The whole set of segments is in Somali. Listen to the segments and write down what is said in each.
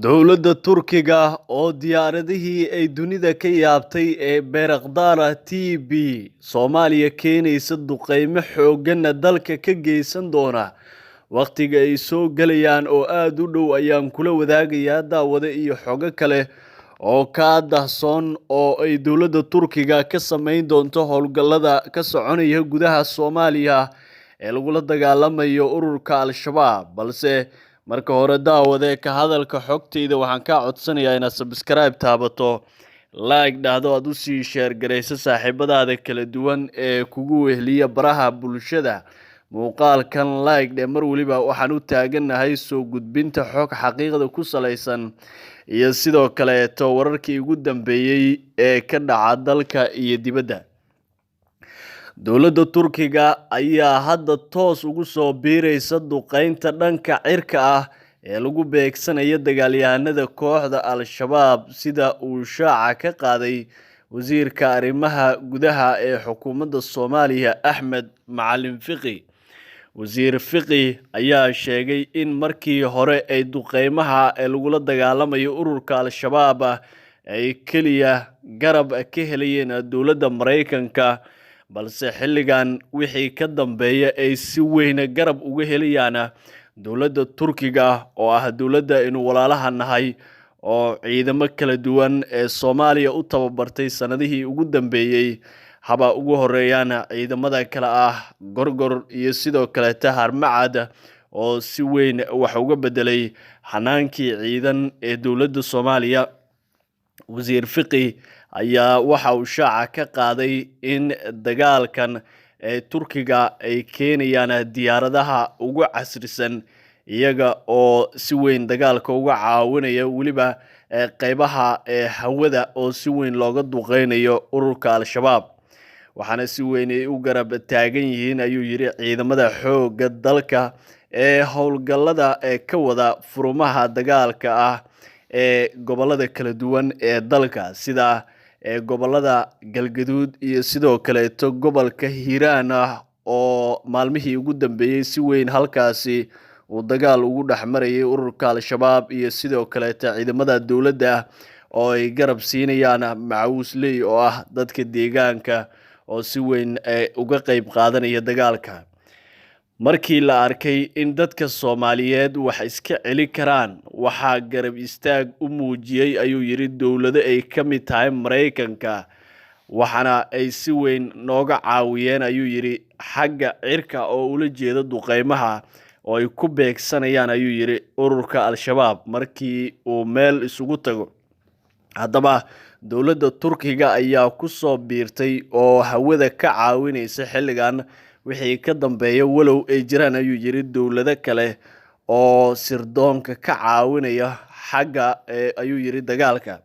Dowladda Turkiga oo diyaaradihii ay dunida ka yaabtay ee Bayraktar TB Soomaaliya keenaysa duqeymo xoogganna dalka ka geysan doona wakhtiga ay soo galayaan oo aada u dhow ayaan kula wadaagayaa, daawade, iyo xogo kale oo kaa dahsoon oo ay dowladda Turkiga ka sameyn doonto howlgallada ka soconaya gudaha Soomaaliya ee lagula dagaalamayo ururka Al-Shabaab. Balse marka hore, daawade, ka hadalka xogtayda waxaan kaa codsanayaa inaad subscribe taabato, like dhahdo, aada usii share garayso saaxiibadaada kala duwan ee kugu weheliya baraha bulshada. Muuqaalkan like dhe. Mar weliba waxaan u taagannahay soo gudbinta xog xaqiiqda ku salaysan iyo sidoo kaleeto wararkii ugu dambeeyey ee ka dhaca dalka iyo dibadda. Dowladda Turkiga ayaa hadda toos ugu soo biiraysa duqeynta dhanka cirka ah ee lagu beegsanayo dagaalyahanada kooxda Al-Shabaab, sida uu shaaca ka qaaday wasiirka arrimaha gudaha ee xukuumadda Soomaaliya, Axmed Macalin Fiqi. Wasiir Fiqi ayaa sheegay in markii hore ay duqeymaha ee lagula dagaalamayo ururka Al-Shabaab ay keliya garab ka helayeen dowladda Mareykanka, balse xilligan wixii ka dambeeya ay si weyn garab uga helayaan dowladda Turkiga, oo ah dowladda aynu walaalaha nahay oo ciidamo kala duwan ee Soomaaliya u tababartay sanadihii ugu dambeeyey, haba ugu horeeyaan ciidamada kale ah Gorgor iyo sidoo kaleeta Harmacad, oo si weyn wax uga bedelay xanaankii ciidan ee dowladda Soomaaliya. Wasiir Fiqi ayaa waxa uu shaaca ka qaaday in dagaalkan ee Turkiga ay keenayaan diyaaradaha ugu casrisan, iyaga oo si weyn dagaalka uga caawinaya, weliba qeybaha hawada oo si weyn looga duqeynayo ururka Al-Shabaab. Waxaana si weyn ay u garab taagan yihiin, ayuu yidhi, ciidamada xoogga dalka ee howlgallada ee ka wada furumaha dagaalka ah ee gobolada kala duwan ee dalka, sida gobolada Galgaduud iyo sidoo kaleeto gobolka Hiiraan ah, oo maalmihii ugu dambeeyey si weyn halkaasi uu dagaal ugu dhex marayay ururka Al-Shabaab iyo sidoo kaleeto ciidamada dowladda, oo ay garab siinayaan macawisley, oo ah dadka deegaanka oo si weyn uga qeyb qaadanaya dagaalka. Markii la arkay in dadka Soomaaliyeed wax iska celi karaan, waxaa garab istaag u muujiyey, ayuu yidhi, dowlado ay ka mid tahay Maraykanka, waxaana ay si weyn nooga caawiyeen, ayuu yidhi, xagga cirka, oo ula jeeda duqeymaha oo ay ku beegsanayaan, ayuu yidhi, ururka Al-Shabaab markii uu meel isugu tago. Haddaba dowladda Turkiga ayaa kusoo biirtay oo hawada ka caawinaysa xilligan wixii ka dambeeya, walow ay jiraan, ayuu yidhi, dowlado kale oo sirdoonka ka caawinaya xagga, ayuu yidhi, dagaalka.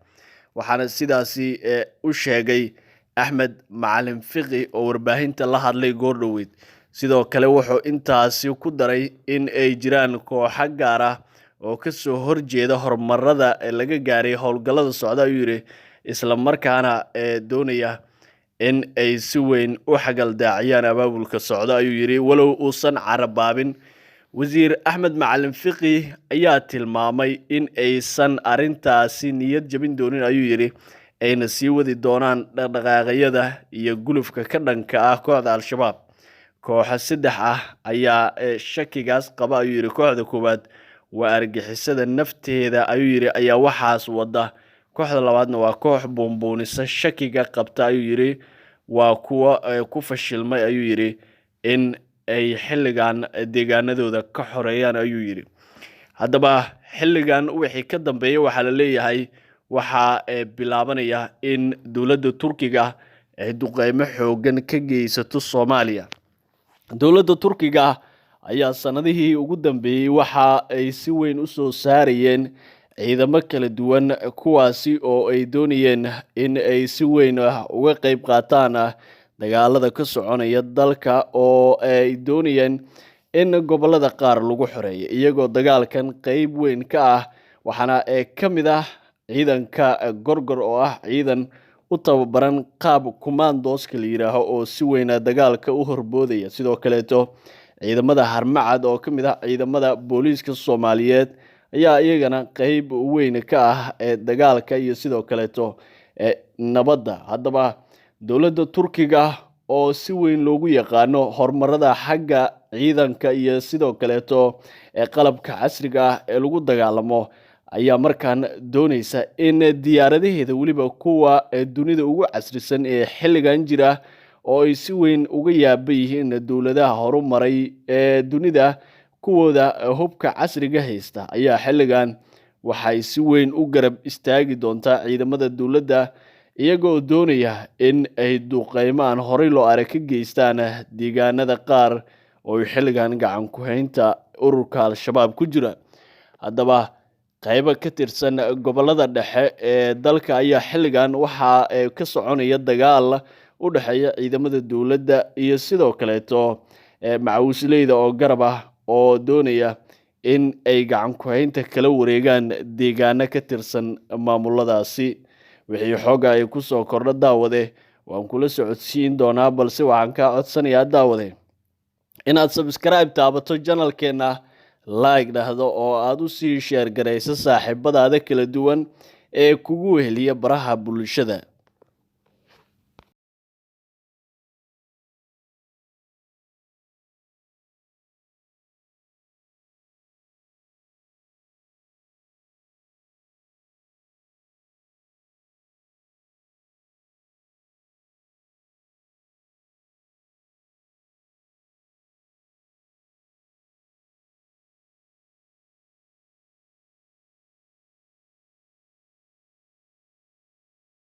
Waxaana sidaasi u sheegay Axmed Macalin Fiqi oo warbaahinta la hadlay goordhoweyd. Sidoo kale wuxuu intaasi ku daray in ay jiraan kooxo gaar ah oo kasoo horjeeda horumarada laga gaaray howlgallada socda, ayuu yidhi, isla markaana doonaya in ay si weyn u xagaldaaciyaan abaabulka socda, ayuu yidhi, walow uusan carabaabin. Wasiir Axmed Macalin Fiqi ayaa tilmaamay in aysan arrintaasi niyad jabin doonin, ayuu yidhi, ayna sii wadi doonaan dhaqdhaqaaqyada iyo gulufka ka dhanka ah kooxda Al-Shabaab. Kooxa saddex ah ayaa shakigaas qaba, ayuu yidhi. Kooxda koowaad waa argixisada nafteeda, ayuu yidhi, ayaa waxaas wada. Kooxda labaadna waa koox buunbuunisa shakiga qabta, ayuu yidhi, waa kuwa ku fashilmay, ayuu yidhi, in ay xilligan deegaanadooda ka xoreeyaan, ayuu yidhi. Haddaba xilligan wixii ka dambeeya waxaa la leeyahay waxaa bilaabanaya in dowladda Turkiga ay duqeymo xoogan ka geysato Soomaaliya. Dowladda Turkiga ayaa sanadihii ugu dambeeyey waxa ay si weyn usoo saarayeen ciidamo kala duwan, kuwaasi oo ay doonayeen in ay si weyn uga qeyb qaataan dagaalada ka soconaya dalka, oo ay doonayeen in gobolada qaar lagu xoreeyo, iyagoo dagaalkan qeyb weyn ka ah. Waxaana ka mid ah ciidanka Gorgor, oo ah ciidan u tababaran qaab kumaandooska la yidhaaho, oo si weyna dagaalka u horboodaya. Sidoo kaleeto ciidamada Harmacad, oo ka mid ah ciidamada booliiska Soomaaliyeed, ayaa iyagana qeyb weyn ka ah ee dagaalka iyo sidoo kaleeto nabadda. Haddaba dowladda Turkiga oo si weyn loogu yaqaano horumarada xagga ciidanka iyo sidoo kaleeto qalabka casriga ah ee lagu dagaalamo ayaa markaan dooneysa in diyaaradaheeda, weliba kuwa dunida ugu casrisan ee xilligan jira oo ay si weyn uga yaaba yihiin dowladaha horumaray ee dunida kuwooda hubka casriga haysta, ayaa xilligan waxay si weyn u garab istaagi doontaa ciidamada dowladda, iyagoo doonaya in ay duqeymo aan horey loo arag ka geystaan deegaanada qaar oo ay xilligan gacan ku haynta ururka Al-Shabaab ku jira. Haddaba qeybo ka tirsan gobolada dhexe ee dalka ayaa xilligan waxaa ka soconaya dagaal u dhexeeya ciidamada dowladda iyo sidoo kaleeto macawisleyda oo garab ah oo doonaya in ay gacan ku haynta kala wareegaan deegaano ka tirsan maamuladaasi. Wixii xooga ay kusoo kordho, daawade, waan kula socodsiin doonaa, balse waxaan kaa codsanayaa, daawade, inaad subscribe taabato channelkeena, like dhahdo oo aada usii share garayso saaxiibadaada kala duwan ee kugu weheliya baraha bulshada.